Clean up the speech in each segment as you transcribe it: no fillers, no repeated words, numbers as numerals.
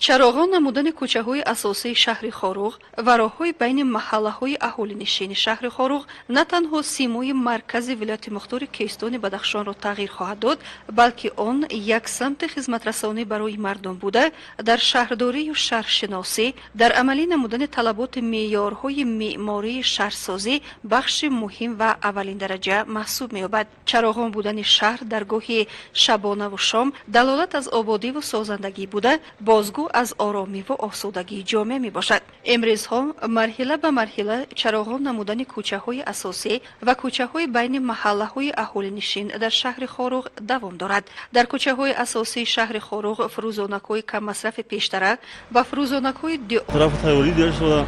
Чароғон намудани кӯчаҳои асосии шаҳри Хоруғ ва роҳҳои байни маҳаллаҳои аҳолинишини шаҳри Хоруғ на танҳо симои маркази вилояти мухтори Кӯҳистони Бадахшонро тағйир хоҳад дод, балки он як самти хизматрасонӣ барои мардум буда, дар шаҳрдорию шаҳршиносӣ, дар амалӣ намудани талаботи меъёрҳои меъмории шаҳрсозӣ бахши муҳим ва аввалиндараҷа маҳсуб меёбад. Чароғон будани шаҳр дар гоҳи шабонаву шом далолат аз ободиву созандагӣ буда, бозгӯ аз оромиву осудагии ҷомеа мебошад. Имрӯзҳо марҳила ба марҳила чароғон намудани кӯчаҳои асосӣ ва кӯчаҳои байни маҳаллаҳои аҳолинишин дар шаҳри Хоруғ давом дорад. Дар кӯчаҳои асосии шаҳри Хоруғ фурӯзонакҳои каммасрафи пештара ва фурӯзонакҳои Тарафи тайёрӣ дида шуда,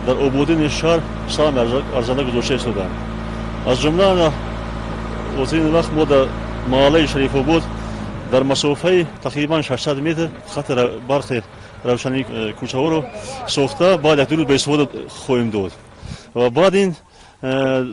дар ободини шаҳр саҳми арзанда гузошта истодаанд. Аз ҷумла ин вақт мо дар маҳаллаи Шарифобод дар масофаи тақрибан 600 метр хати барқи равшании кӯчаҳоро сохта, баъд як 2 рӯз ба истифода хоҳем дод ва баъд ин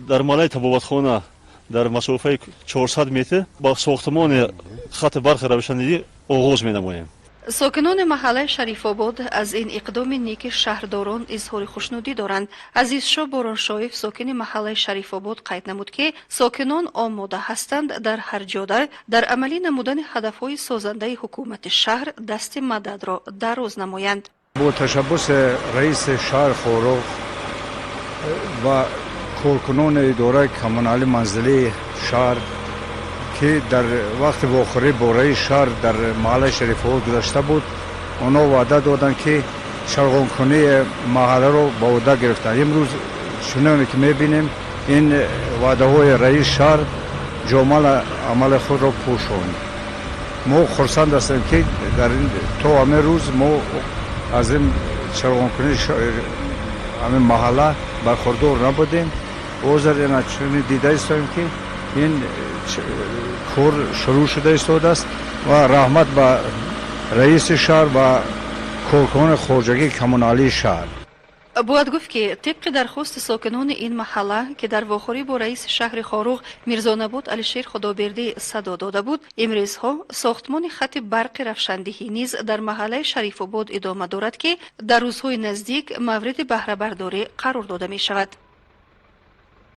дар маҳаллаи Табобатхона дар масофаи 400 метр ба сохтмони хати барқи равшанӣ оғоз менамоем. Сокинони маҳаллаи Шарифобод аз ин иқдоми неки шаҳрдорон изҳори хушнудӣ доранд. Азизшо Бороншоев, сокини маҳаллаи Шарифобод, қайд намуд, ки сокинон омода ҳастанд дар ҳар ҷода дар амалӣ намудани ҳадафҳои созандаи ҳукумати шаҳр дасти мададро дароз намоянд. Бо ташаббуси раиси шаҳр Хоруғ ва коркунони идораи коммуналии манзилии шаҳр, ки дар вақти вохӯрӣ бо раиси шаҳр дар маҳаллаи Шарифобод гузашта буд, онҳо ваъда доданд, ки чароғонкунии маҳалларо ба уҳда гирифтанд. Имрӯз чуноне ки мебинем, ин ваъдаҳои раиси шаҳр ҷомаи амали худро пӯшонд. Мо хурсанд ҳастем, ки дар то ҳамин рӯз мо аз ин чароғонкунии ҳамин маҳалла бархурдор набудем. Ҳозир ина чунин дида истоем, ки ин кор шурӯъ шуда истодааст ва раҳмат ба раиси шаҳр ва коркунони хоҷагии коммуналии шаҳр. Бояд гуфт, ки тибқи дархости сокинони ин маҳалла, ки дар вохӯрӣ бо раиси шаҳри Хоруғ Мирзонабуд Алишер Худобердӣ садо дода буд, имрӯзҳо сохтмони хати барқи равшандиҳӣ низ дар маҳаллаи Шарифобод идома дорад, ки дар рӯзҳои наздик мавриди баҳрабардорӣ қарор дода мешавад.